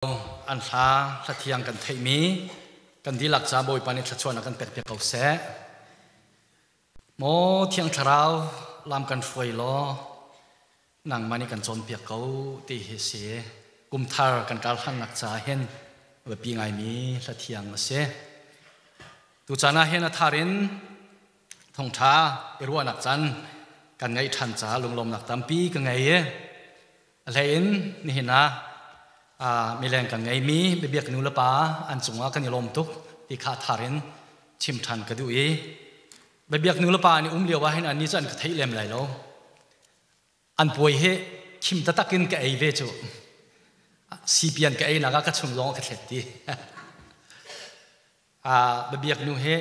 An hla hlathiang kan theihmi kan dihlak ca Bawipa nih thluachuahnak kan pek piak ko seh. Maw Thiang Thlarau lam kan hruai law nangmah nih kan cawnpiak ko ti hi si. Kum thar kan kar hlannak ca hin biapi ngaimi hlathiang a si. Tuchan ah hin a thar in thongtha i ruahnak can kan ngeih ṭhan ca lunglawmnak tampi ka ngei i A hleiin nihin ah mileng kan ngeimi biabiak nu le pa an cungah kan i lawm tuk ti kha thar in chim ṭhan ka duh i biabiak nu le pa an i um lio ah hin annih cu an ka theih lem lai lo. An puai hi khim taktak in ka ei ve cu. Sipian ka ei nak ah ka chung zong ka thlet ti. Biabiak nu hi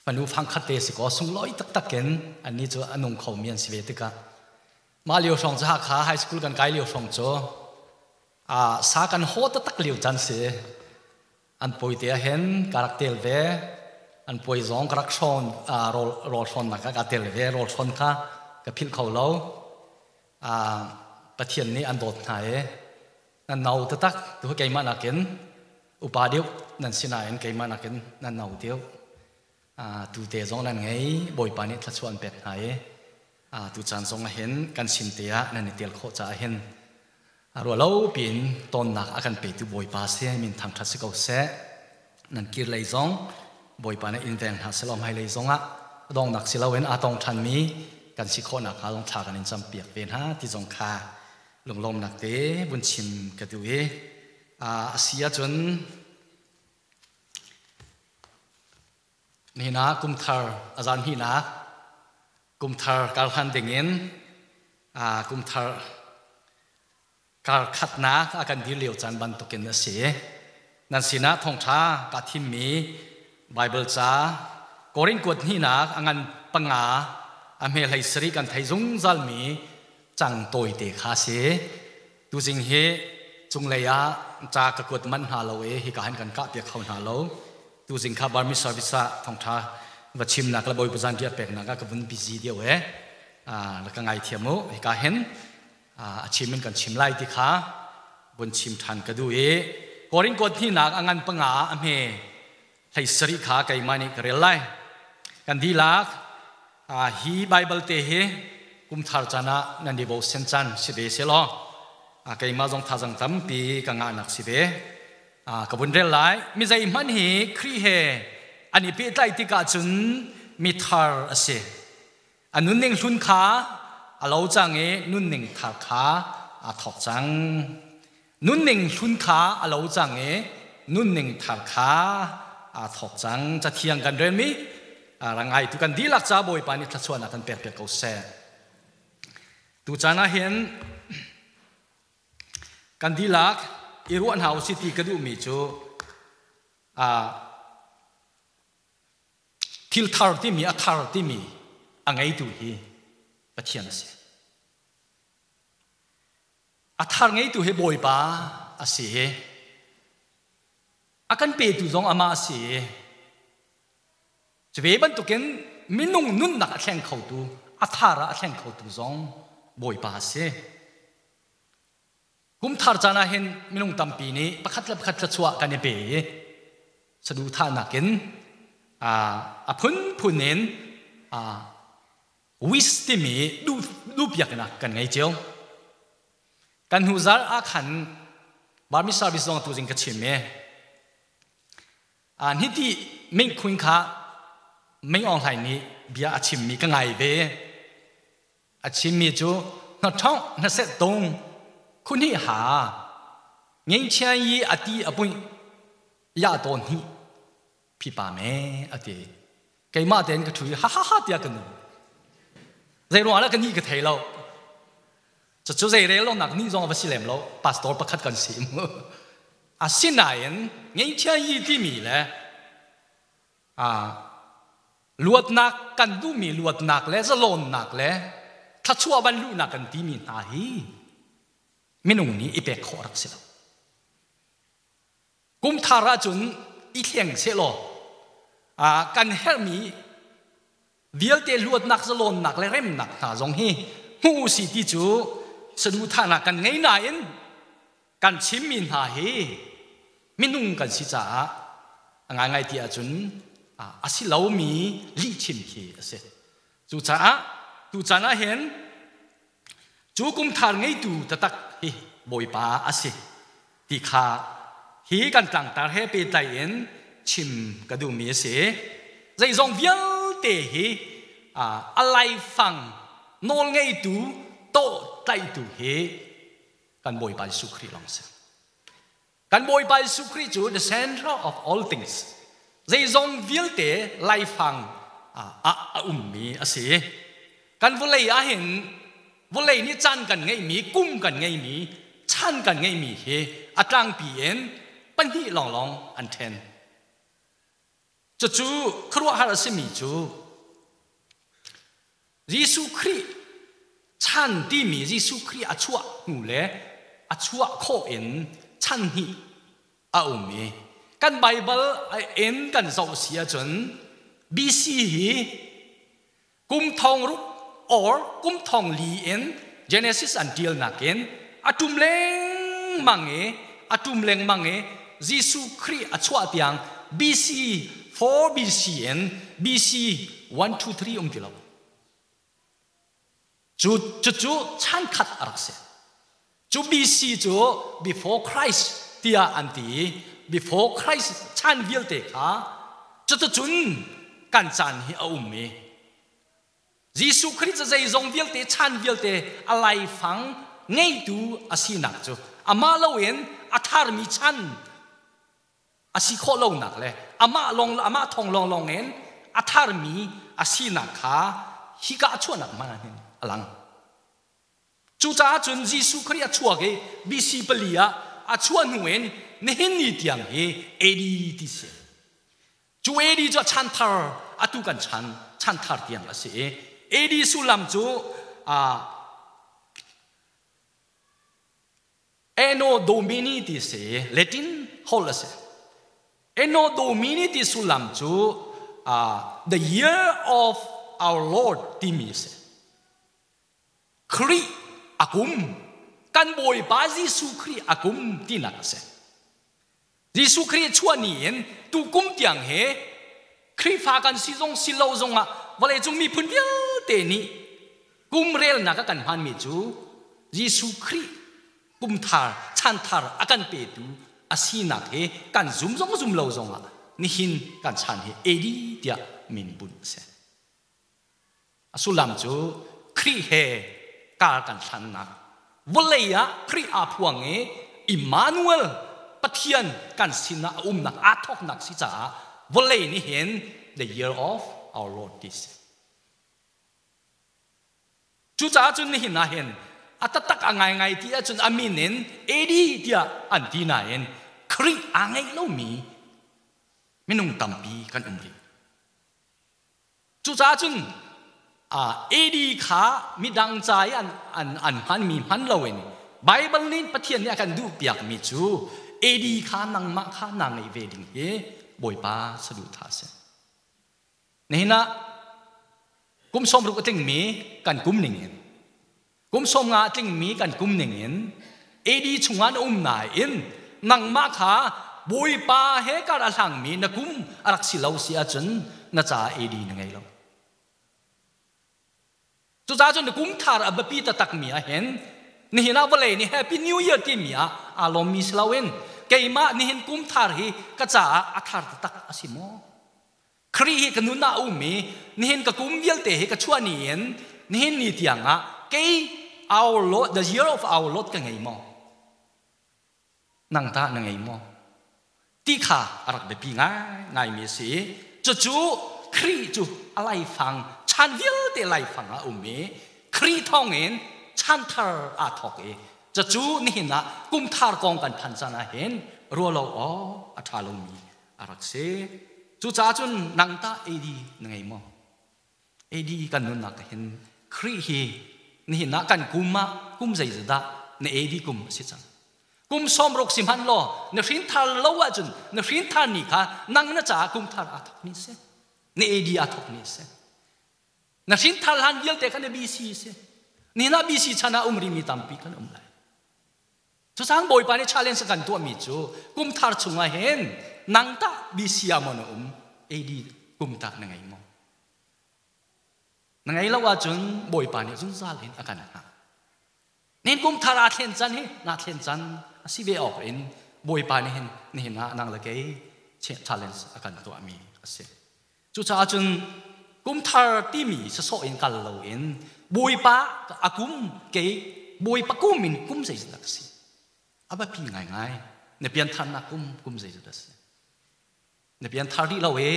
fanu fangkhat te si kaw sunglawi taktak in annih cu a nung khomi an si ve tikah mah lio hrawng cu Hakha high school kan kai lio hrawng cu sa kan haw taktak lio caan si. An puai te ah hin ka rak tel ve. An puai zong ka rak hrawn, rawl rawl hrawnnak ah ka tel ve. Rawl hrawn kha ka philh kho lo. Pathian nih an dawt hna i nan no taktak tu keimah nakin upa deuh nan si nain keimah nakin nan no deuh. Tu te zong nan ngei. Bawipa nih thluachuah an pek hna i tu caan zong ah hin kan sin te ah nan i tel khawh caah hin ruahlo piin tonnak a kan petu Bawipa si min thangṭhat si ko seh. Nan kir lei zong Bawipa nih in veng hna selaw hmailei zong ah dongnak si loin aa tong ṭhanmi kan si khawhnak hnga zong thla kan in campiak ve hna ti zong kha lunglawmnak te vun chim ka duh i a si ahcun nihin ah kumthar a zan hnihnak kumthar karhlan dingin kumthar kar khatnak a kan dir lio caan bantukin a si. Nan sinah thawngṭha kaa thimmi Baibal ca Korin kuat hnihnak a ngan panga a hme hlei sarih kan thei zungzalmi cang tawite kha a si. Tuzing hi cunglei ah ca ka kuat manh hna lo i hika hin kan kah piak kho hna lo. Tuzing kha Burmese service ah thawngṭha va chimnak le Bawipa zanriah peknak ah ka vun busy deuh e. Rak ka ngaithiam u. Hika hin a chim in kan chim lai ti kha vun chim ṭhan ka duh i Korin kuat hnihnak a ngan panga a hme hlei sarih kha keimah nih ka rel lai. Kan dihlak hi Baibal te hi kumthar caan ah nan i bosen caan si ve selaw keimah zong thazang tampi ka ngahnak si ve. Ka vun rel lai. Mi zeihmanh hi Khrih he an i pehtlaih tikah cun mi thar a si. A nunning hlun kha a lo cang i nunning thar kha aa thawk cang. Nunning hlun kha a lo cang i nunning thar kha aa thawk cang. Cathiang kan relmi rangaitu kan dihlak ca Bawipa nih thluachuahnak kan pek piak ko seh. Tucaan ah hin kan dihlak i ruah hna usih ti ka duhmi cu thil thar timi a thar timi a ngeitu hi Pathian a si. A thar ngeitu hi Bawipa a si i a kan petu zong amah a si i cu ve bantukin minung nunnak a thleng khotu a thar ah a thleng khotu zong Bawipa a si. Kumthar caan ah hin minung tampi nih pakhat le pakhat thluachuah kan i pe i saduhthahnak in a phunphun in wish timi duhpiaknak kan ngei cio. Kan hnu zarh ah khan Burmese service zong tu zing ka chim i hiti Ming Khun kha Ming Aung Hlaing nih bia a chimmi ka ngai ve. A chimmi cu hnaṭhawngh hnaset tung khuhnih ha ngengchia yi a ti a puih ya tawn hnih phipa me a ti. Keimah tein ka ṭhu i ha ha ha tiah ka nu. Zei ruangah dah ka nih ka thei lo. Cucu zei rel lonak nih zong a va si lem lo. Pastor pakhat kan si mu. Asinain ngengchia yi timi le luatnak kan duhmi luatnak le zalawnnak le thluachuah van luhnak kan timi hna hi minung nih i pek khawh rak si lo. Kum thar ahcun i thleng sehlaw kan herhmi vialte luatnak zalawnnak le remnak hna zong hi hmu si ti cu saduhthahnak kan ngei nain. Kan chimmi hna hi minung kan si caah a ngaingai ti ahcun a si lomi lihchim khi a si. Cucaah tuchan ah hin cu kumthar ngeitu taktak hi Bawipa a si ti kha hi kan tlangtar he pehtlai in chim ka duhmi a si. Zeizong vialte hi a laifang nawlngeitu tawh tlaihtu hi kan Bawipa Jesuh Khrih lawng si. Kan Bawipa Jesuh Khrih cu the center of all things. Zeizong vialte laifang ah a ummi a si. Kan vawlei ah hin vawlei nih caan kan ngeihmi, kum kan ngeihmi, chan kan ngeihmi hi a tlangpi in pahnih lawnglawng an ṭhen. Cucu khuaruahhar a simi cu Jesuh Khrih chan timi Jesuh Khrih a chuah hnu le a chuah khawh in chan hnih a um i kan Baibal in kan zoh si ahcun BC hi kum thong ruk or kum thong li in Genesis an ṭialnak in a ṭum lengmang i a ṭum lengmang i Jesuh Khrih a chuah tiang BC 4 BC in BC 1 2 3 um ti lo. Cu cucu chan khat a rak si. Cu BC cu before Christ tiah an ti i before Christ chan vialte kha cuticun kan caan hi a um i Jesuh Khrih cu zeizong vialte chan vialte a laifang ngeitu a sinak cu amah loin a tharmi chan a si khawh lonak le amah lawng amah thawng lawnglawng in a tharmi a sinak kha hika a chuahnak hmanh ah hin a lang. Cucaah cun Jesuh Khrih a chuak i BC pali ah a chuah hnu in nihin ni tiang hi AD ti si. Cu AD cu a chan thar atu kan chan chan thar tiang a si i AD sullam cu Anno Domini ti si Latin holh a si. Anno Domini ti sullam cu the year of our Lord timi a si. Khrih a kum kan Bawipa Jesuh Khrih a kum tinak a si. Jesuh Khrih chuah ni in tu kum tiang he Khrihfa kan si zong si lo zongah vawleicung miphun vialte nih kum relnak a kan hmanmi cu Jesuh Khrih kum thar chan thar a kan petu a sinak he kan zum zong zum lo zongah nihin kan chan hi AD tiah min bunh a si. A sullam cu Khrih he kar kan hlannak vawlei ah Khrih aa phuang i Immanuel Pathian kan sinah a umnak aa thawknak si caah vawlei nih hin the year of our Lord ti si. Cucaah cun nihin ah hin a taktak a ngaingai ti ahcun a min in AD tiah an ti nain Khrih aa ngeih lomi minung tampi kan um rih. Cucaah cun AD kha midang ca i an hmanmi hman loin Baibal nih Pathian nih a kan duhpiakmi cu AD kha nangmah kha naa ngeih ve ding hi Bawipa saduhthah a si. Nihin ah kum 60 a tlingmi kan kum ning in kum 50 a tlingmi kan kum ning in AD chungah na um nain nangmah kha Bawipa he kar a hlangmi na kum a rak si lo si ahcun na caah AD na ngei lo. Cucaah cun na kum thar a biapi taktakmi ah hin nihin ah vawlei nih Happy New Year timi ah aa lawmmi si loin keimah nihin kum thar hi ka caah a thar taktak a si maw? Khrih hi ka nun ah a um i nihin ka kum vialte hi ka chuah ni in nihin ni tiang ah kei our Lord, the year of our Lord ka ngei maw? Nang tah na ngei maw? Ti kha a rak biapi ngaingaimi a si i cucu Khrih cu a laifang chan vialte laifang ah a um i Khrih thawngin chan thar aa thawk i cucu nihin ah kum thar kong kan phan caan ah hin ruah lo awk a ṭha lomi a rak si. Cucaah cun nang tah AD na ngei maw? AD kan nunnak ah hin Khrih hi nihin ah kan kum ah kum zeizat na AD kum a si cang. Kum 60 si hmanh law na hrin thar lo ahcun na hrin thar ni kha nang na caah kum thar aa thawk ni si. Na AD aa thawk ni si. Na hrin thar hlan vialte kha na BC si. Nihin ah BC chan ah um rimi tampi kan um lai. Cucang Bawipa nih challenge kan tuahmi cu kum thar chungah hin nang tah BC ah maw na um AD kum tah na ngei maw? Na ngei lo ahcun Bawipa nih zungzal in a kan hngah. Nin kum thar aa thlen can hi naa thlen can a si ve awk in Bawipa nih hin nihin ah nang le kei challenge a kan tuahmi a si. Cucaah cun kum thar timi sasawh in kal loin Bawipa a kum kei Bawipa kum in kum zeizat dah ka si? A biapi ngaingai. Na piantharnak kum kum zeizat dah si? Na pianthar rih lo i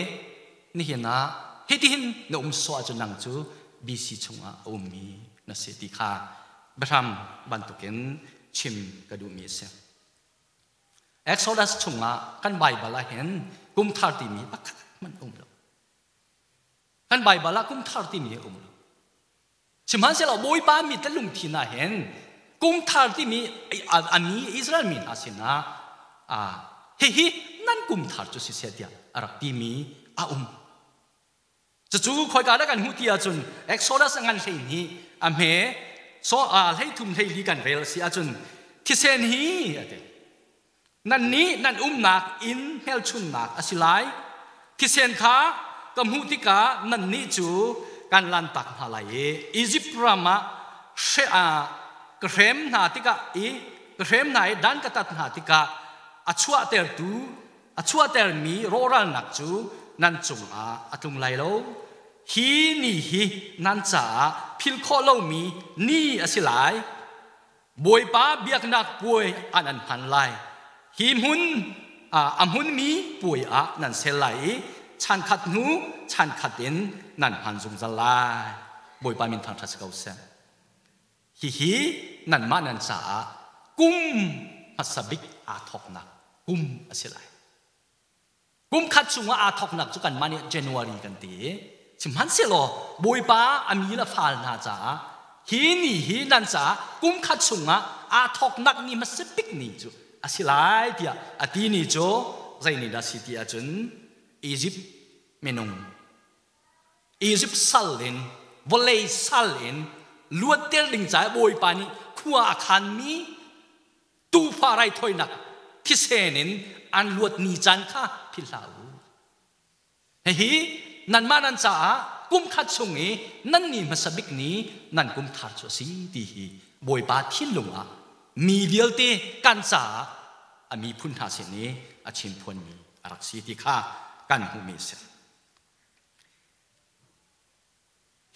nihin ah hitihin na um sawh ahcun nang cu BC chungah a ummi na si ti kha biahram bantukin chim ka duhmi a si. Exodus chungah kan Baibal ah hin kum thar timi pakhat hmanh a um lo. Kan Baibal ah kum thar timi a um lo. Sihmanhsehlaw Bawipa mi te lungthin ah hin kum thar timi a mi Israel mi hna sinah hihi nan kum thar cu siseh tiah a rak timi a um. Cucu khoika dah kan hmuh ti ahcun Exodus a ngan 12 a hme so a 13 14 kan rel si ahcun thisen hi a ti. Nan nih nan umnak inn hmelchunnak a si lai. Thisen kha ka hmuh tikah nannih cu kan lantak hna lai i Izipt ram ah ka hrem hna tikah i ka hrem hna i dan ka tat hna tikah a chuahtertu A chuahtermi rawhralnak cu nan cungah a tlung lai lo. Hi ni hi nan caah philh khawh lomi ni a si lai. Bawipa biaknak puai ah nan hman lai. Hi hmun a hmunmi puai ah nan sel lai i chankhat hnu chankhat in nan hman zungzal lai. Bawipa min thangṭhat si ko seh. Hihi nanmah nan caah kum hmasa bik aa thawknak kum a si lai. Kum khat chungah aa thawknak cu kanmah nih January kan ti. Sihmanhsehlaw Bawipa a mi le fal hna caah hi ni hi nan caah kum khat chungah aa thawknak ni hmasa bik ni cu a si lai tiah a ti ni cu zei ni dah si ti ahcun Egypt minung Izipt sal in vawlei sal in luatter ding caah Bawipa nih khua a khanmi tuufa raithawinak thisen in an luat ni caan kha philh hlah u. Hihi nanmah nan caah kum khat chung i nan ni hmasa bik ni nan kum thar cu a si ti hi Bawipa thinlung ah mi vialte kan caah a miphun hna sin i a chimphuanmi a rak si ti kha kan hmuhmi a si.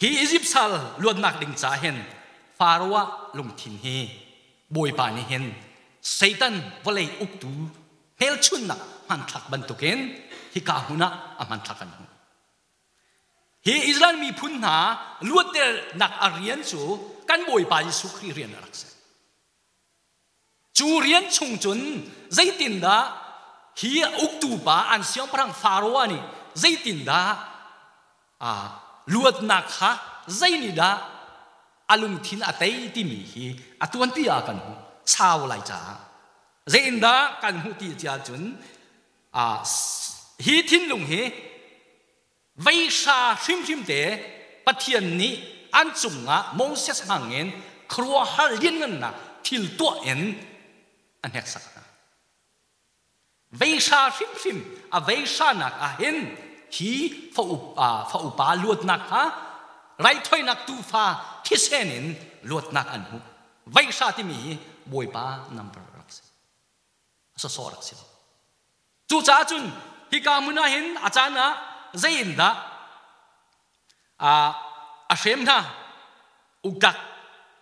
Hi Izipt sal luatnak ding ca hin Faro lungthin hi Bawipa nih hin Satan vawlei uktu hmelchunnak hmanthlak bantukin hika hmun ah a hmanthlak kan hmuh. Hi Israel miphun hna luatternak a rian cu kan Bawipa Jesuh Khrih rian a rak si. Cu rian chung cun zeitindah hi uktu pa an siangpahrang Faro nih zeitindah luatnak kha zeinihdah a lungthin a tei timi hi a tuanpi ah kan hmuh sau lai caah zeiindah kan hmuh ti ahcun hi thinlung hi Veihra hrimhrim te Pathian nih an cungah Moses hmangin khuaruahhar lianngannak thil tuah in a hneksak hna. Veihra hrimhrim a veihranak ah hin hi fa upa luatnak kha raithoinak tuufa thisen in luatnak an hmuh. Veihra timi hi Bawipa number rak si. A sawsawh rak si lo. Cucaah cun hika hmun ah hin a caan ah zei in dah a hrem hna uktlak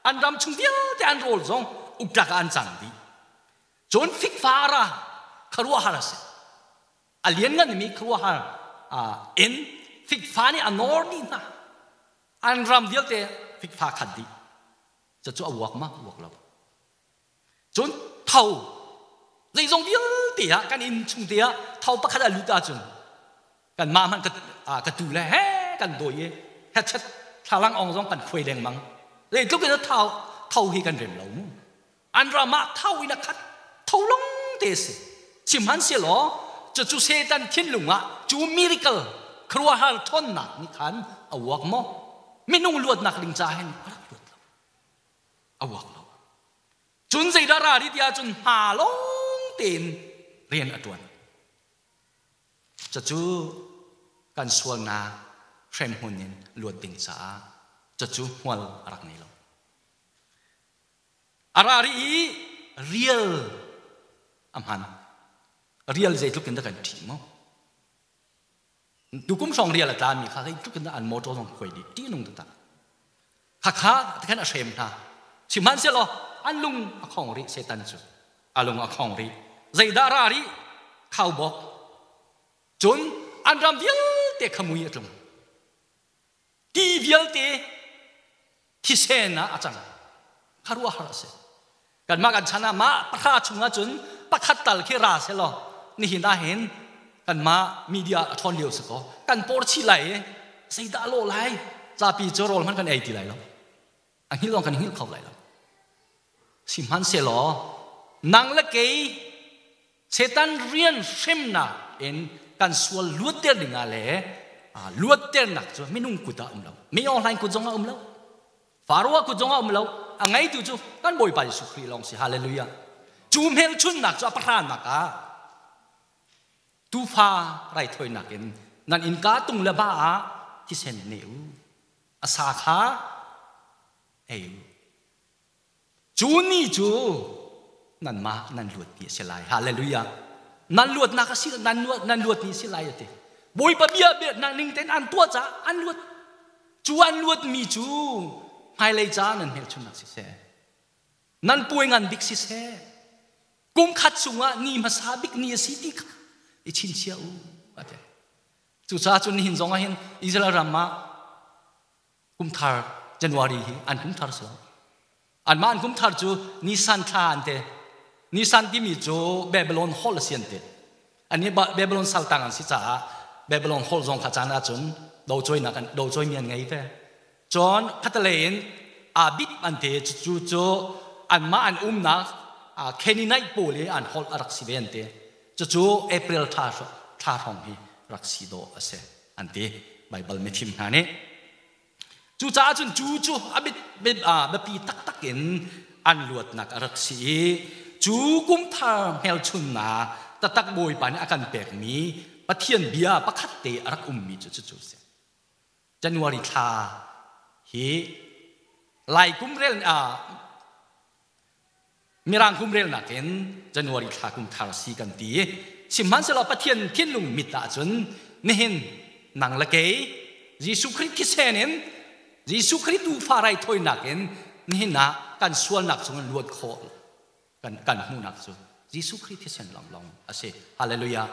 an ram chung vialte an rawl zong uktlak ah an cang dih. Cun fikfa a ra khuaruahhar a si. A liannganmi khuaruahhar in fikfa nih a nawr dih hna. An ram vialte fikfa khat dih. Cucu a uak ma uak lo. Cun tho zeizong vialte ah kan inn chung te ah tho pakhat a lut ahcun kanmah hmanh ka tu le he kan dawi i hetchet thlalang ong zong kan khuai lengmang. Zeitluk in tho tho hi kan rem lo mu. An ram ah tho in a khat tho long te si. Sihmanhsehlaw cucu Satan thinlung ah cu miracle khuaruahhar ṭhawnnak nih khan a uak maw? Minung luatnak ding ca hin a rak luat lo. A uak lo. Cun zeidah ra ri ti ahcun hma lawng tein rian a ṭuan. Cucu kan sualnak hremhmun in luat ding caah cucu hmual a rak ngei lo. A ra rih i rial a hman. Rial zeitluk in dah kan ṭih maw? Tukum hrawng rial a tlami kha zeitluk in dah an motor zong khuai dih ṭihnung taktak. Khakha tikhan a hrem hna. Sihmanhsehlaw an lung a khong rih Satan cu. A lung a khong rih. Zeidah ra rih? Khaubawk. Cun an ram vialte kha mui a tlung. Ti vialte thisen ah a cang. Khuaruahhar a si. Kanmah kan chan ah mah pahra chungah cun pakhat tal khi ra selaw nihin ah hin kanmah media a ṭhawn lio si kaw kan por chih lai i zeidah a lawh lai zapi cu rawl hmanh kan ei ti lai lo. A hngilh lawng kan hngilh kho lai lo. Sihmanhsehlaw nang le kei Satan rian hremnak in kan sual luatter ding ah le luatternak cu minung kut ah um lo. Mi online kut zong ah um lo. Faro kut zong ah um lo. A ngeitu cu kan Bawipa Jesuh Khrih lawng si. Hallelujah. Cu hmelchunnak cu a pahranak ah tuufa raithawinak in nan innka tung le ba ah thisen ne u. A sa kha ei u. Cu ni cu nanmah nan luat ni a si lai. Hallelujah. Nan luatnak a si nan luat nan luat ni a si lai a ti. Bawipa bia bia nak ning tein an tuah caah an luat. Cu an luatmi cu hmailei ca nan hmelchunnak siseh. Nan puai ngan bik siseh. Kum khat chungah ni hmasa bik ni a si ti kha i chinchiah u a ti. Cucaah cun nihin zong ah hin Israel ram ah kumthar January hi an kumthar si lo. Anmah an kumthar cu Nisan thla an ti. Nisan timi cu Babylon holh a si an ti. Annih Babylon saltang an si caah Babylon holh zong kha caan ahcun docawinak an docawimi an ngei ve. Cun khatalei in Abib an ti cu cu anmah an umnak Canaanite pawl i an holh a rak si ve an ti. Cucu April thla thla hrawng hi rak si dawh a si an ti Baibal mithim hna nih. Cucaah cun cu cu a biapi taktak in an luatnak a rak si i cu kumthar hmelchunnak taktak Bawipa nih a kan pekmi Pathian bia pakhat te a rak ummi cu cucu a si. January thla hi Lai kum rel Mirang kum relnak in January thla kum thar si kan ti. Sihmanhsehlaw Pathian thinlung mit ahcun nihin nang le kei Jesuh Khrih thisen in Jesuh Khrih tuufa raithawinak in nihin ah kan sualnak chungin luat khawh kan kan hmuhnak cu Jesuh Khrih thisen lawnglawng a si. Hallelujah.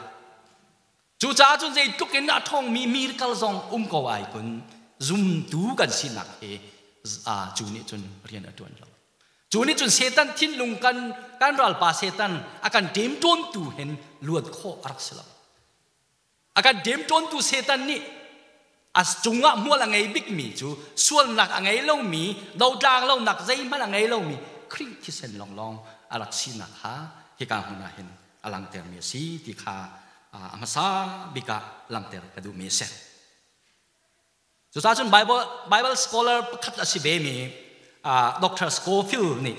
Cucaah cun zeitluk in a ṭhawngmi miracle zong um ko ai kun zumtu kan sinak hi cu nih cun rian a ṭuan lo. Cu nih cun Satan thinlung kan kan ralpa Satan a kan ṭemṭawntu hin luat khawh a rak si lo. A kan ṭemṭawntu Satan nih a cungah hmual a ngei bikmi cu sualnak a ngei lomi, dotlang lonak zeihmanh a ngei lomi Khrih thisen lawnglawng a rak sinak kha hika hmun ah hin a langhtermi a si ti kha a hmasa bik ah langhter ka duhmi a si. Cucaah cun Bible, Bible scholar pakhat a si vemi Dr. Scofield nih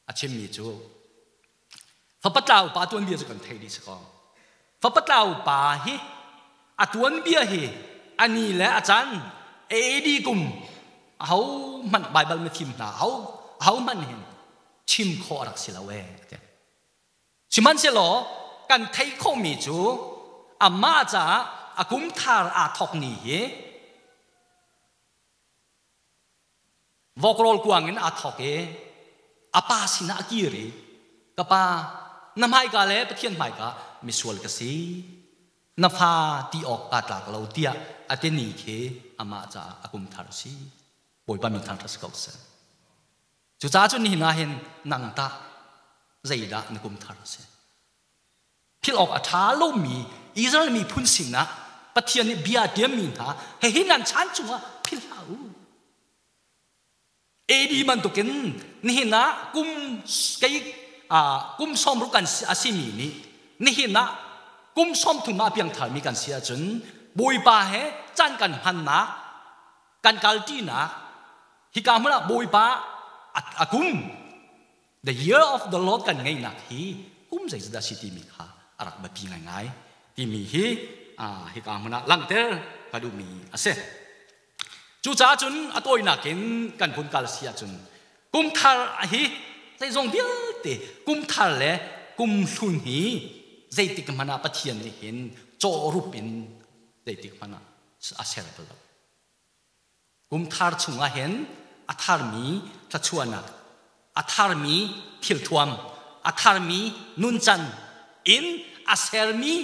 a chimmi cu fapa tlau pa tuanbia cu kan theih dih si ko. Fapa tlau pa hi a tuanbia hi a ni le a can AD kum aho hmanh Bible mithim hna aho aho hmanh hin chim khawh a rak si lo ee. Sihmanhsehlaw kan theih khawhmi cu amah caah a kum thar aa thawk ni hi vawkrawl kuang in aa thawk i a pa sinah a kir i ka pa na hmaika le Pathian hmaika misual ka si na fa ti awk kaa tlak lo tiah a ti ni khi amah caah a kum thar a si. Bawipa min thangṭhat si ko seh. Cucaah cun nihin ah hin nang tah zeidah na kum thar a si? Philh awk a ṭha lomi Israel miphun sinah Pathian nih bia a tiammi hna hihi nan chan chungah philh hlah u. AD bantukin nihin ah kum kei kum 60 kan a simi nih nihin ah kum 30 ah piangtharmi kan si ahcun Bawipa he caan kan hmannak kan kalṭinak hika hmun ah Bawipa a kum. The year of the Lord kan ngeihnak hi kum zeizat si timi kha a rak biapi ngaingai timi hi hika hmun ah langhter ka duhmi a si. Cucaah cun a tawinak in kan hun kal si ahcun kum thar hi zeizong vialte kum thar le kum hlun hi zeitik hmanh ah Pathian nih hin cawhrup in zeitik hmanh ah a ser bal lo. Kum thar chungah hin a tharmi thluachuahnak, a tharmi thilthuam, a tharmi nuncan in a sermi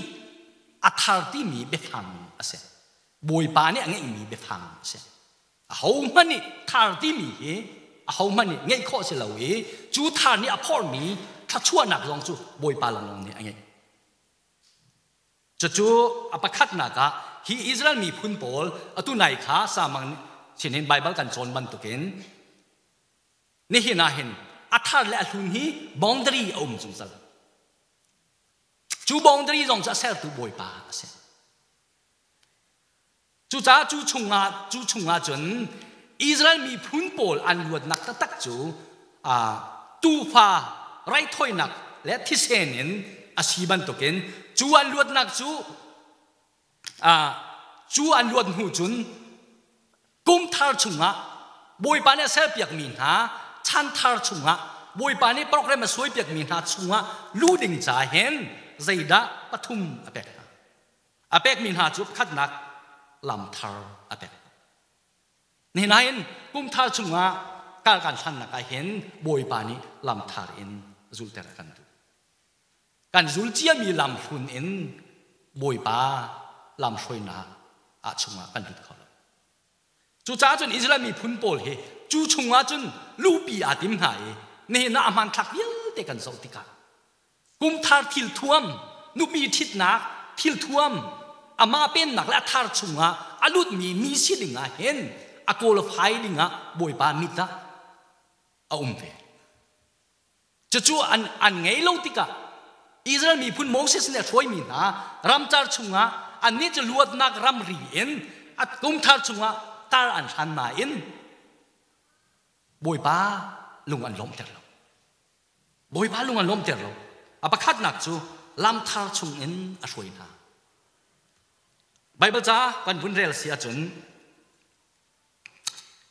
a thar timi biafang a si. Bawipa nih a ngeihmi biafang a si. Ahohmanh nih thar timi hi ahohmanh nih ngeih khawh si lo i cu thar nih a phormi thluachuahnak zong cu Bawipa lawnglawng nih a ngeih. Cucu a pakhatnak ah hi Israel miphun pawl atu nai kha samang sinin Baibal kan cawn bantukin nihin ah hin a thar le a hlun hi boundary a um zungzal. Cu boundary zong cu a sertu Bawipa a si. Cucaah cu chungah cun Israel miphun pawl an luatnak taktak cu tuufa raithawinak le thisen in a si bantukin cu an luatnak cu cu an luat hnu cun kum thar chungah Bawipa nih a serpiakmi hna chan thar chungah Bawipa nih program a suaipiakmi hna chungah lu ding ca hin zeidah pathum a pek hna. A pekmi hna cu pakhatnak lam thar a pek. Nihin ah hin kum thar chungah kal kan hlannak ah hin Bawipa nih lam thar in zulter a kan duh. Kan zul ciami lam hlun in Bawipa lam hruainak ah chungah kan lut kho lo. Cucaah cun Israel miphun pawl hi cu chungah cun lupi aa tim hna i nihin ah a hmanthlak vialte kan zoh tikah Kumthar thilthuam, nupi ṭhitnak thilthuam, amah pennak le a thar chungah a lutmi mi si dingah hin a qualify dingah Bawipa mit ah a um ve. Cucu an ngei lo tikah Israel miphun Moses nih a hruaimi hna ramcar chungah annih cu luatnak ramri in a kumthar chungah tar an hlan nain Bawipa lung an lawmhter lo. Bawipa lung an lawmter lo. A pakhatnak cu lamthar chungin a hruai hna. Baibal ca kan vun rel si ahcun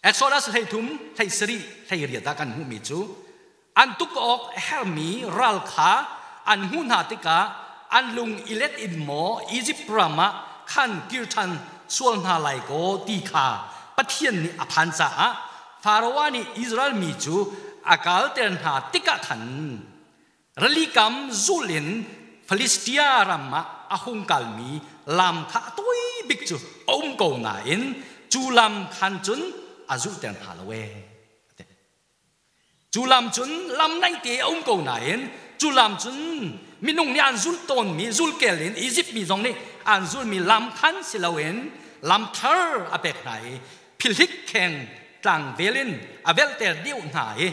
Exodus 13, 17, 18 ah kan hmuhmi cu an tuk awk hermi ral kha an hmuh hna tikah an lung i let in maw Izipt ram ah khan kir ṭhan sual hna lai kaw ti kha Pathian nih a phan caah Faraoh nih Israel mi cu a kalter hna tikah khan rili kam zul in Filistia ram ah a hung kalmi lam kha a tawi bik cu a um ko nain cu lam khan cun a zulhter hna lo ee. Cu lam cun lam naite a um ko nain cu lam cun minung nih an zulh tawnmi zulkel in Izipt mi zong nih an zulmi lam khan si loin lam thar a pek hna i philhik kheng tlangvel in a velhter deuh hna i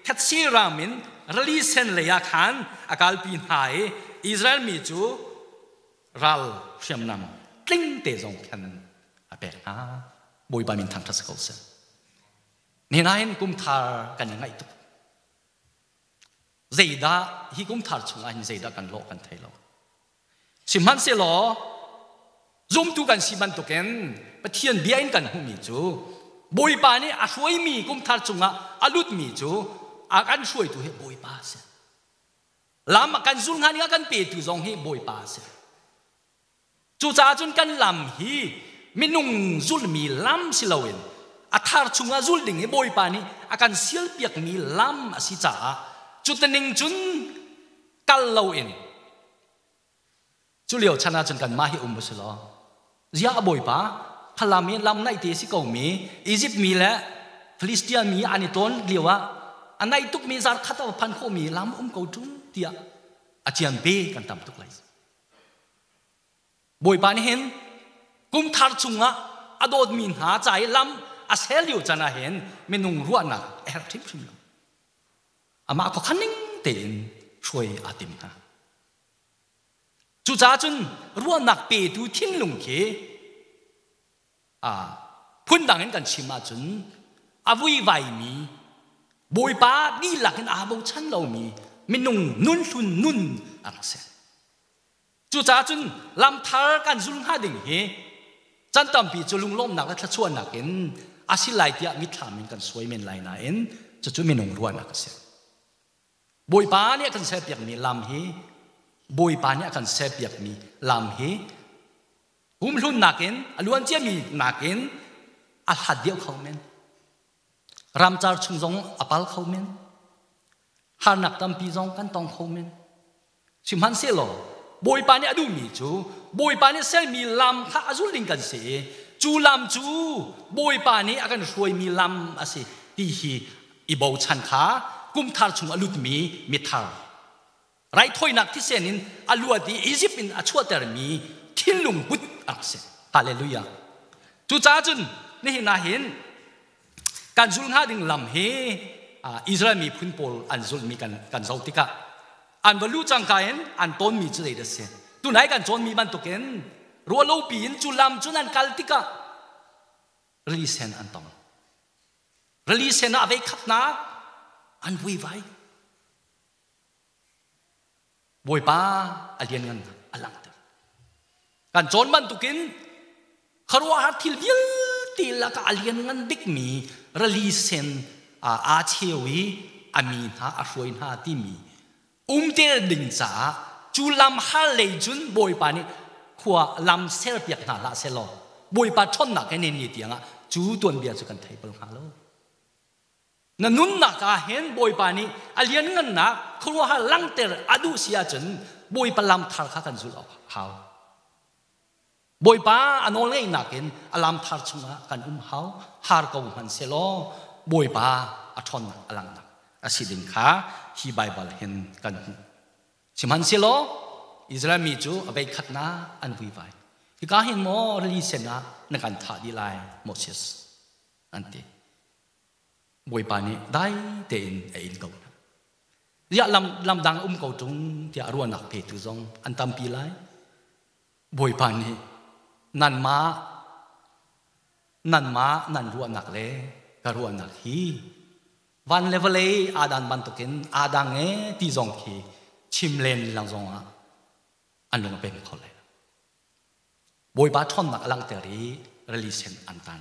thetse ram in rili sen lei ah khan a kalpi hna i Israel mi cu ral hriamnam tling te zong khan a pek hna. Bawipa min thangṭhat si ko seh. Nihin ah hin kum thar kan i ngaih tuk. Zeidah hi kum thar chungah hin zeidah kan lawh kan thei lo. Sihmanhsehlaw zumtu kan si bantukin Pathian bia in kan hmuhmi cu Bawipa nih a hruaimi kum thar chungah a lutmi cu a kan hruaitu hi Bawipa a si. Lam a kan zul hnga ning a kan petu zong hi Bawipa a si. Cucaah cun kan lam hi minung zulmi lam si loin a thar chungah zul ding hi Bawipa nih a kan sialpiakmi lam a si caah cutaning cun kal loin cu lio chan ah cun kanmah hi um u law ziah Bawipa khalam i lam naih te si ko mi Egypt mi le Philistia mi an i tawn lio ah a naih tukmi zar khat a phan khawhmi lam um ko ṭung tiah a cian pe kan tam tuk lai. Bawipa nih hin kum thar chungah a dawtmi hna ca i lam a sel lio can ah hin minung ruahnak a herh hrimhrim lo. Amah khuakhan ning tein hruai aa tim hna. Cucaah cun ruahnak petu thinlung khi phundang in kan chim ahcun a vuivaimi Bawipa dihlak in aa bochan lomi minung nun hlun nun a rak si. Cucaah cun lamthar kan zul hnga ding hi can tampi cu lunglawmnak le thluachuahnak in a si lai tiah mitthlam in kan suai men lai nain cucu minung ruahnak a si. Bawipa nih a kan serpiakmi lam hi Bawipa nih a kan serpiakmi lam hi kumhlun nakin a luan ciami nakin a hlat deuh kho men. Ramcar chung zong a pal kho men. Harnak tampi zong kan tong kho men. Sihmanhsehlaw Bawipa nih a duhmi cu Bawipa nih sermi lam kha a zul ding kan si i cu lam cu Bawipa nih a kan hruaimi lam a si ti hi i bochan kha kumthar chung a lutmi mithar raithawinak thisen in a luat i Izipt in a chuahtermi thinlung put a rak si. Hallelujah. Cucaah cun nihin ah hin kan zul hnga ding lam hi Israel miphun pawl an zulhmi kan zoh tikah an va luh cangka in an tawnmi cu zei dah si? Tunai kan cawnmi bantukin ruahlopi in cu lam cun an kal tikah rili sen an tong. Rili sen ah a vei khatnak an vuivai. Bawipa a lianngannak a langhter. Kan cawn bantukin khuaruahhar thil vialte lakah a lianngan bikmi rili sen aa cheu i a mi hna a hruai hna timi umter ding caah cu lam hal lei cun Bawipa nih khua lam serpiak hna hlah sehlaw Bawipa ṭhawnnak he ni tiangah cu tuanbia cu kan thei bal hnga lo. Na nunnak ah hin Bawipa nih a lianngannak khuaruahhar langhter a duh si ahcun Bawipa lam thar kha kan zulh awk hau. Bawipa a nawlngeihnak in a lam thar chungah kan um hau. Har ko hmanh selaw Bawipa a ṭhawnnak a langhnak a si ding kha hi Baibal hin kan hmuh. Sihmanhsehlaw Israel mi cu a veikhatnak an vuivai. Hika hin maw rili sen ah na kan thah dih lai Moses an ti. Bawipa nih dai tein a in ko hna. Ziah lam, lamdang um ko ṭung tiah ruahnak petu zong an tampi lai. Bawipa nih nanmah nanmah nan ruahnak le ka ruahnak hi van le vawlei aa dan bantukin aa dang e ti zong khi chim len lang zongah an lung a pem kho lai. Bawipa ṭhawnnak a langhter i rili sen an tan.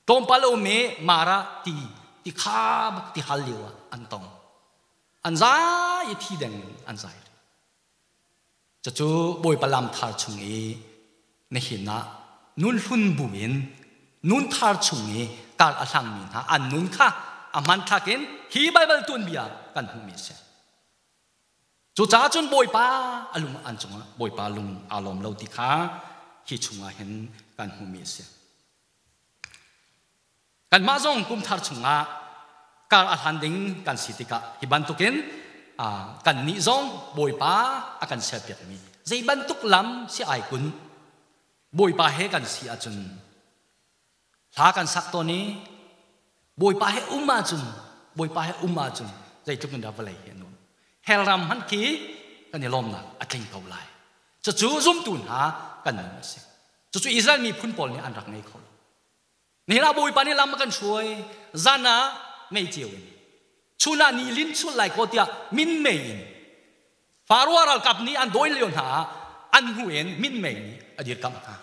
Tlawmpal a um i Mara ti ti kha bak ti hal lio ah an tong. An zai i thi deng in an zai. Cucu Bawipa lam thar chung i nihin ah nun hlun bu in nun thar chung i kar a hlangmi hna an nun kha a hmanthlak in hi Baibal tuanbia kan hmuhmi a si. Cucaah cun Bawipa a lung an cungah Bawipa lung aa lawm lo ti kha hi chungah hin kan hmuhmi a si. Kanmah zong kum thar chungah kar a hlan ding kan si tikah hi bantukin kannih zong Bawipa a kan serpiakmi zei bantuk lam si ai kun Bawipa he kan si ahcun Hla kan sak tawn i Bawipa he um ahcun Bawipa he um ahcun zeitluk in dah vawlei hi a nuam. Hell ram hmanh khi kan i lawmnak a tling ko lai. Cucu zumtu hna kan nun a si. Cucu Israel miphun pawl nih an rak ngei kho lo. Nihin ah Bawipa nih lam a kan hruai. Zan ah mei ceu in chun ah ni lin chul lai ko tiah minmei in Faro ralkap nih an dawi lio hna ah an hnu in minmei nih a dirkamh hna.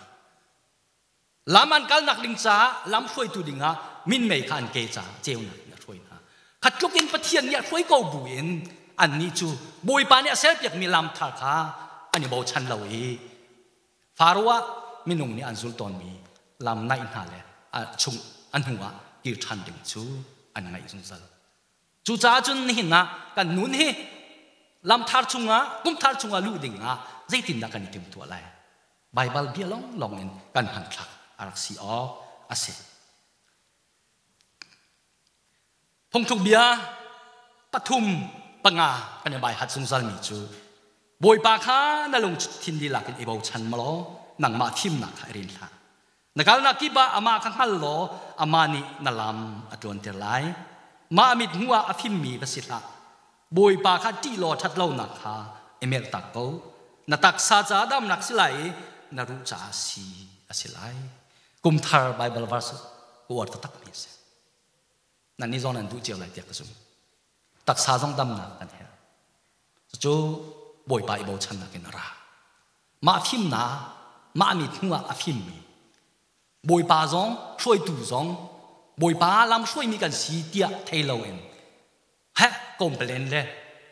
Lam an kalnak ding caah lam hruaitu dingah minmei kha an ke caah ceunak in a hruai hna. Kha tluk in Pathian nih a hruai ko bu in annih cu Bawipa nih a serpiakmi lam thar kha an i bochan lo i Faro ah minung nih an zul tawnmi lam naih hna le a chung a hnu ah kir ṭhan ding cu an ngaih zungzal. Cucaah cun nihin ah kan nun hi lamthar chungah kumthar chungah luh dingah zeitindah kan i timtuah lai? Baibal bia lawnglawng in kan hmanthlak a rak si awk a si. Phungthluk bia pathum panga kan i bai hat zungzalmi cu Bawipa kha na lungthin dihlak in i bochan malaw nangmah thimnak kha i rin hlah. Na kalnak kip ah amah kha hngal law amah nih na lam a ṭuanter lai. Mah mit hmuh ah a fimmi va si hlah. Bawipa kha ṭih law ṭhat lonak kha i merhtak ko. Na taksa caah damnak si lai i na ruh caah si a si lai. Kum thar Bible verse ka uar taktakmi a si. Nannih zong nan duh cio lai tiah ka zumh. Taksa zong damnak kan herh. Cucu Bawipa i bochannak in a ra. Mah fimnak, mah mit hnu ah a fimmi Bawipa zong hruaitu zong Bawipa lam hruaimi kan si tiah thei loin heh complain le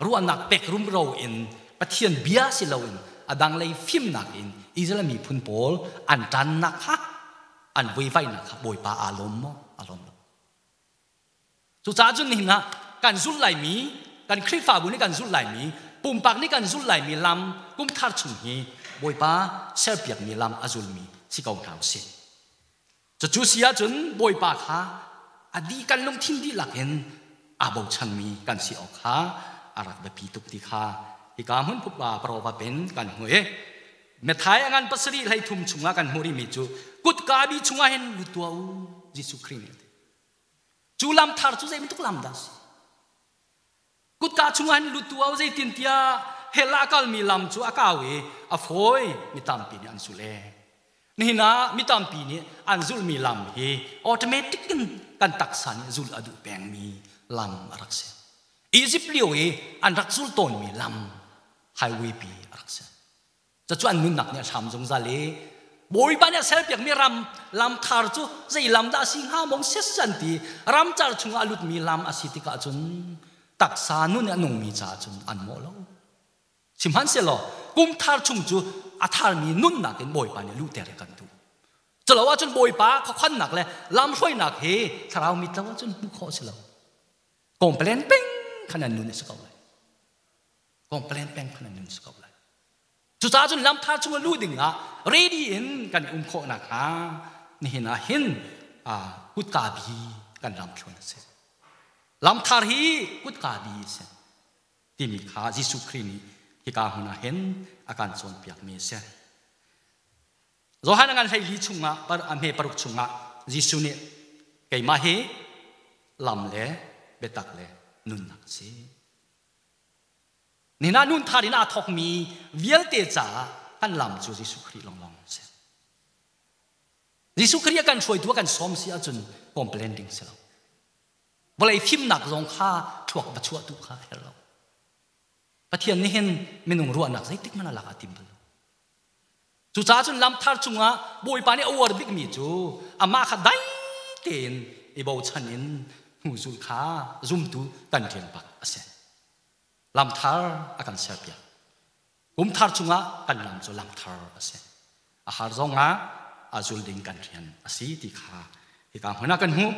ruahnak pek rumro in Pathian bia si loin a dang lei fimnak in Israel miphun pawl an ṭannak kha an vuivainak kha Bawipa aa lawm maw? Aa lawm lo. Cucaah cun nihin ah kan zulh laimi, kan Khrihfabu nih kan zulh laimi, pumpak nih kan zulh laimi lam kumthar chung hi Bawipa serpiakmi lam a zulmi si ko hna usih. Cucu si ahcun Bawipa kha a dih kan lungthin dihlak in aa bochanmi kan si awk kha a rak biapi tuk ti kha hika hmun pupa parova pen kan hmu i Matthai a ngan pasarih hlei thum chungah kan hmuh rihmi cu kutka bi chungah hin lut tuah u Jesuh Khrih nih a ti. Cu lam thar cu zei bantuk lam dah a si? Kutka chungah hin lut tu au zeitintiah hell ah a kalmi lam cu a kau i a fawi mi tampi nih an zulh ee. Nihin ah mi tampi nih an zulhmi lam hi automatic in kan taksa nih zulh a duh pengmi lam a rak si. Egypt lio i an rak zul tawnmi lam highway pi a rak si. Cucu an nunnak nih a hlam zungzal i Bawipa nih a serpiakmi ram lam thar cu zei lam dah a si hnga mong ses an ti ramcar chungah a lutmi lam a si tikah cun taksa nun i a nungmi caah cun an mawh lo. Sihmanhsehlaw kum thar chung cu a tharmi nunnak in Bawipa nih luhter kan duh. Culo ahcun Bawipa khuakhannak le lamhruainak hi thlarau mit lo ahcun hmuh khawh a si lo. Complain peng khan an nun a si ko lai. Complain peng khan an nun si ko lai. Cucaah cun lamthar chung a luh ding ah ready in kan i um khawh nakhnga nihin ah hin kutka bi kan lam thluan a si. Lamthar hi kutka bi a si timi kha Jesuh Khrih nih hika hmun ah hin a kan cawnpiakmi a si. Johan a ngan 14 chungah a hme paruk chungah Jesuh nih keimah hi lam le biatak le nunnak a si. Nihin ah nun thar in aa thawkmi vialte caah kan lam cu Jesuh Khrih lawnglawng a si. Jesuh Khrih a kan hruaitu a kan sawm si ahcun complain ding si lo. Vawlei fimnak zong kha thluak va chuahtu kha a herh lo. Pathian nih hin minung ruahnak zeitik hmanh a lak aa tim bal lo. Cucaah cun lamthar cungah Bawipa nih a uar bikmi cu amah kha dai tein i bochan in hnuzul kha zumtu kan rian bak a si. Lamthar a kan serpiak. Kumthar chungah kan lam cu lamthar a si. A har zongah a zul ding kan rian a si ti kha hika hmun ah kan hmuh.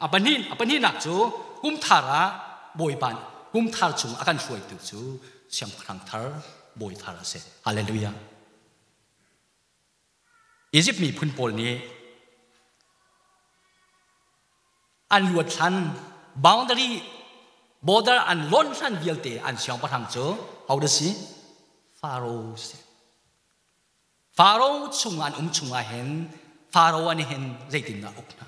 A pahnih a pahnihnak cu kumthar ah Bawipa kumthar chung a kan hruaitu cu siangpahrang thar bawi thar a si. Hallelujah. Egypt miphun pawl nih an luat hlan boundary border an lonh hlan vialte an siangpahrang cu ho si? Pharaoh si. Pharaoh chung an um chungah hin Pharaoh an hin zeitindah uk hna?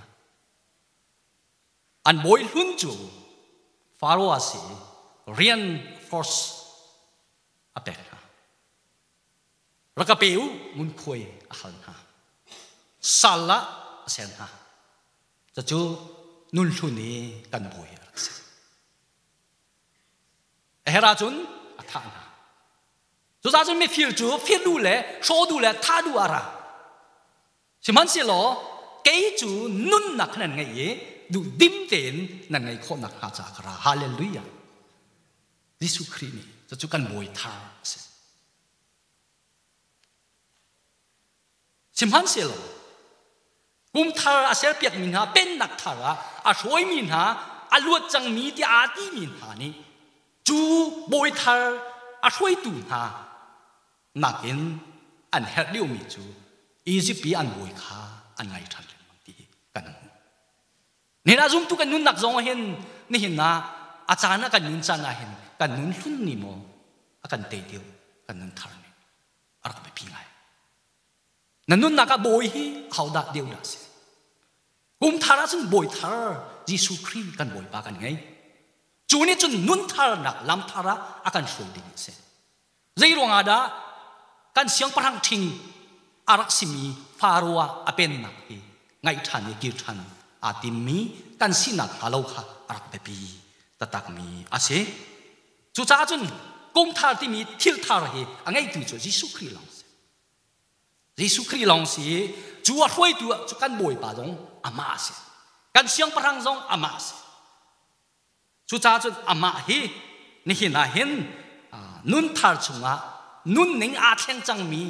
An bawi hlun cu Pharaoh a si rian force a pek hna. Rak ka pe u ngunkhuai a hal hna. Sal ah a ser hna. Cucu nun hlun i kan bawi a rak si. A herh ahcun a thah hna. Cucaah cun mifir cu fir duh le hrawh duh le thah duh ah ra. Sihmanhsehlaw kei cu nunnak nan ngeih i duhdim tein nan ngeih khawh nakhnga caah ka ra. Hallelujah. Jesuh Khrih nih cucu kan bawi thar a si. Sihmanhsehlaw kum thar a serpiakmi hna pennak thar ah a hruaimi hna a luat cangmi tiah aa timi hna nih cu bawi thar a hruaitu hna nakin an herh liomi cu Egypt i an bawi kha an ngai ṭhan lengmang ti kan hmuh. Nihin ah zumtu kan nunnak zong ah hin nihin ah a caan ah kan nun caan ah hin kan nun hlun ni maw a kan tei deuh kan nun thar ni a rak biapi ngai. Na nunnak ah bawi hi ahodah deuh dah si? Kum thar ah cun bawi thar Jesuh Khrih kan Bawipa kan ngei. Cu nih cun nun tharnak lam thar ah a kan hruai ding a si. Zei ruangah dah kan siangpahrang ṭhing a rak simi Faro ah a pennak hi ngaih ṭhan i kir ṭhan aa timmi kan sinak hnga lo kha a rak biapi. Taktakmi a si. Cucaah cun kum thar timi thil thar hi a ngeitu cu Jesuh Khrih lawng si. Jesuh Khrih lawng si i cu a hruaitu cu kan Bawipa zong amah a si. Kan siangpahrang zong amah a si. Cucaah cun amah hi nihin ah hin nun thar chungah nunning aa thleng cangmi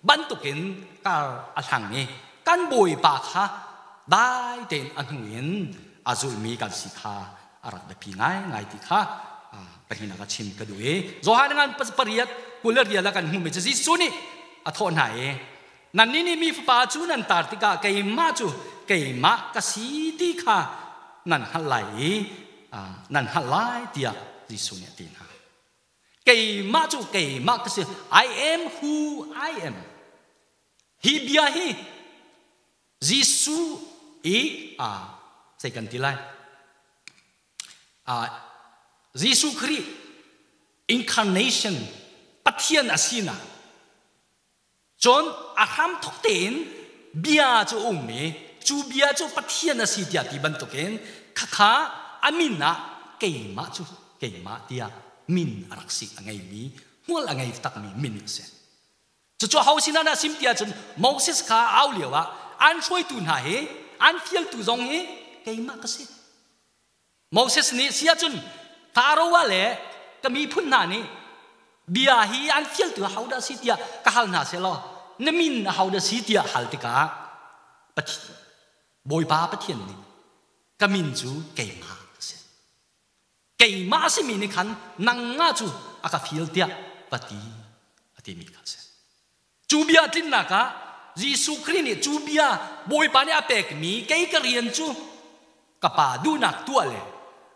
bantukin kar a hlang i kan Bawipa kha dai tein a hnu in a zulmi kan si kha a rak biapi ngaingai ti kha pahnihnak a chim ka duh i Johan ngan pariat kul le rial ah kan hmuhmi cu Jesuh nih a thawh hna i nannih nih mi fapa cu nan tar tikah keimah cu keimah ka si ti kha nan hngalh lai i nan hngalh lai tiah Jesuh nih a ti hna. Keimah cu keimah ka si. I am who I am. Hi bia hi Jesuh i a zei kan ti lai? Jesuh Khrih incarnation Pathian a sinak Cun a hramthawk tein bia cu a um i cu bia cu Pathian a si tiah ti bantukin khakha a min ah keimah cu keimah tiah min a rak si a ngeimi hmual a ngei takmi min a si. Cucu ho sinah dah sim tiah cun Moses kha au lio ah an hruaitu hna hi an fialtu zong hi keimah ka si. Moses nih si ahcun Faro le ka miphun hna nih bia hi an fialtu ahodah si tiah ka hal hna seh law na min ahodah si tiah hal tikah Bawipa Pathian nih ka min cu keimah a si. Keimah a simi nih khan nangmah cu a ka fial tiah va ti a timi kha a si. Cu bia tlinnak ah Jesuh Khrih nih cu bia Bawipa nih a pekmi kei ka rian cu ka pa duhnak tuah le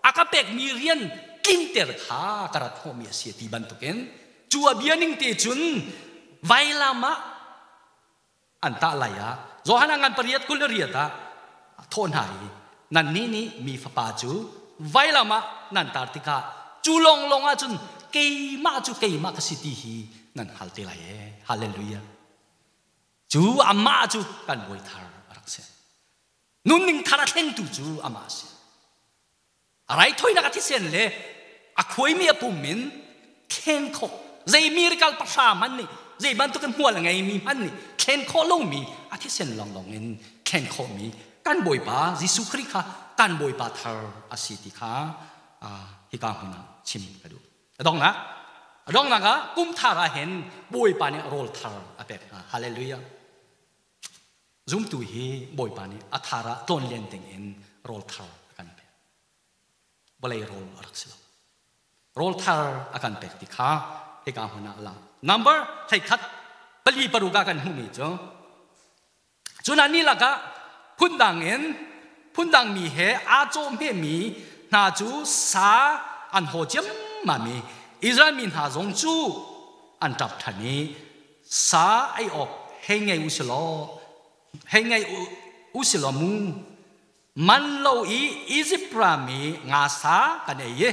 a ka pekmi rian tlinter kha ka rat hnawhmi a si ti bantukin cu a bia ning te cun vailam ah an tah lai ah Johan ah ngan pariat kul le riat ah thawh hna i nannih nih mi fapa cu vailam ah nan tar tikah cu lawnglawng ah cun keimah cu keimah ka si ti hi nan hngal te lai ee. Hallelujah. Cu amah cu kan bawi thar a rak si. Nunning thar a thlengtu cu amah a si. A raithawinak a thisen le a khuaimi a pum in thlen khawh zei miracle pahra hmanh nih zei bantuk in hmual a ngeimi hmanh nih thlen khawh lomi a thisen lawnglawng in thlen khawhmi kan Bawipa Jesuh Khrih kha kan Bawipa thar a si ti kha hika hmun ah chim ka duh. A donghnak a donghnak ah kum thar ah hin Bawipa nih rawl thar a pek hna. Hallelujah. Zumtu hi Bawipa nih a thar ah tlawnlen ding in rawl thar a kan pek. Vawlei rawl a rak si lo. Rawl thar a kan pek ti kha hika hmun ah la. Number 11 pali paruk ah kan hmuhmi cu cun annih lakah phundang in phundang mi he aa cawhmehmi hna cu sa an haw ciammam i Israel mi hna zong cu an ṭap ṭhan i sa ei awk hei ngei u silaw hei ngei u silaw mu man lo i Izipt ram i nga sa kan ei i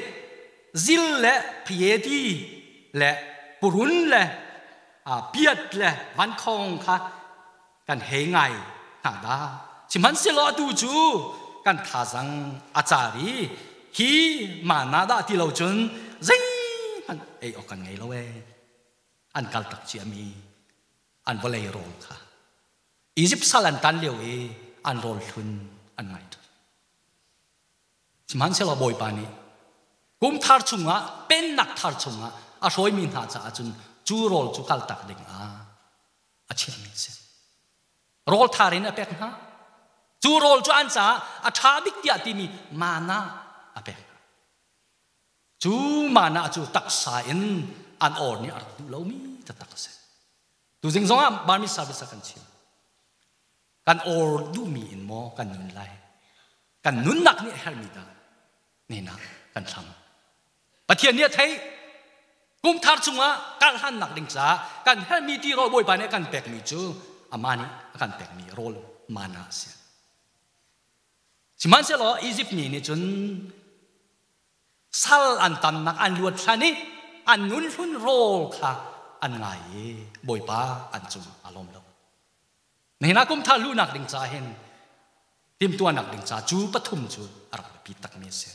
zil le phieti le purun le piat le vankhong kha kan hei ngai hna dah. Sihmanhsehlaw atu cu kan thazang a car i hi mana dah ti lo cun zeihmanh ei awk kan ngei lo ee. An kal tak ciami an vawlei rawl kha Izipt sal an tan lio i an rawl hlun an ngai ṭhan. Sihmanhsehlaw Bawipa nih kum thar chungah pennak thar chungah a hruaimi hna caah cun cu rawl cu kaltak ding ah a chiahmi a si. Rawl thar in a pek hna. Cu rawl cu an caah a ṭha bik tiah timi mana a pek hna. Cu mana cu taksa in an awr nih a rak duh lomi taktak a si. Tuzing zongah Barmi service ah kan chim. Kan awr duhmi in maw kan nun lai? Kan nunnak nih a herhmi dah nena kan hlam. Pathian nih a theih. Kum thar chungah karhlannak ding caah kan herhmi ti rawl Bawipa nih a kan pekmi cu amah nih a kan pekmi rawl mana a si. Sihmanhsehlaw Izipt mi nih cun sal an tamnak an luat hlan i an nun hlun rawl kha an ngai i Bawipa an cung a lawm lo. Nihin ah kum thar luhnak ding ca hin timhtuahnak ding ca cu pathum cu a rak biapi takmi a si.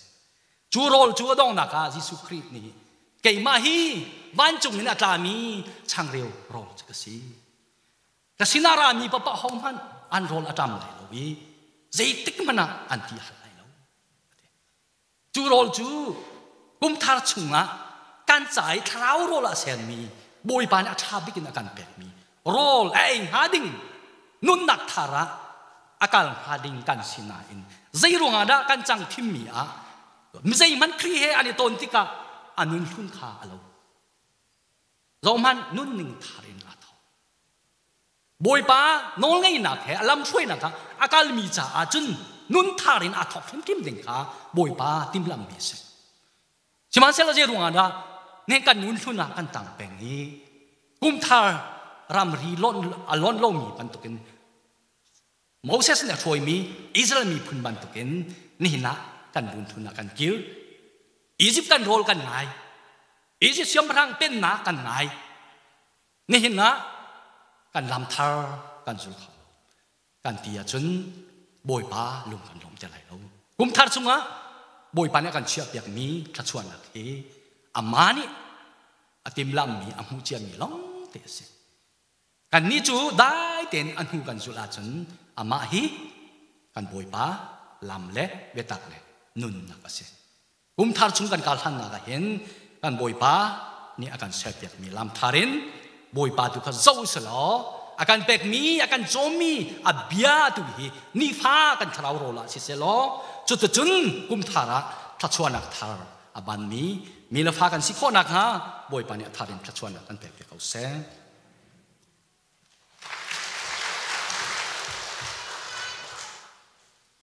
Cu rawl cu a donghnak ah Jesuh Khrih nih keimah hi vancung in a tlami changreu rawl cu ka si. Ka sinah rami papa hohmanh an rawl a ṭam lai lo i zeitik hmanh ah an ti hal lai lo. Cu rawl cu kumthar chungah kan ca i thlarau rawl a senmi Bawipa nih a ṭha bik in a kan pekmi rawl a ei hnga ding nunnak thar ah a kal hnga ding kan si nain zei ruangah dah kan cang thimmi ah zeihmanh Khrih he an i ton tikah a nun hlun kha a lo. Zohhmanh nunning thar in aa thawk. Bawipa nawlngeihnak he a lamhruainak ah a kalmi caah cun nun thar in aa thawk hrimhrim ding kha Bawipa timhlamhmi a si. Sihmanhsehlaw zei ruangah dah ne kan nun hlun ah kan tang peng i kumthar ramri lonh a lonh lomi bantukin Moses nih a hruaimi Israel miphun bantukin nihin ah kan nun hlun ah kan kir. Egypt kan rawl kan ngai. Egypt siangpahrang pennak kan ngai. Nihin ah kan lam thar kan zul kho. Kan ti ahcun Bawipa lung kan lawm te lai lo. Kum thar chungah Bawipa nih a kan chiahpiakmi thluachuahnak hi amah nih a timhlamhmi a hmuh ciami lawng te a si. Kannih cu dai tein a hnu kan zulh ahcun amah hi kan Bawipa lam le biatak le nunnak a si. Kum thar chung kan kal hlannak ah hin kan Bawipa nih a kan serpiakmi lam thar in Bawipa tu kha zoh selaw a kan pekmi a kan cawmmi a bia tu hi nifa kan thlarau rawl ah siseh law cuticun kum thar ah thluachuahnak thar a banmi mi le fa kan si khawh nakhnga Bawipa nih a thar in thluachuahnak kan pek ve ko seh.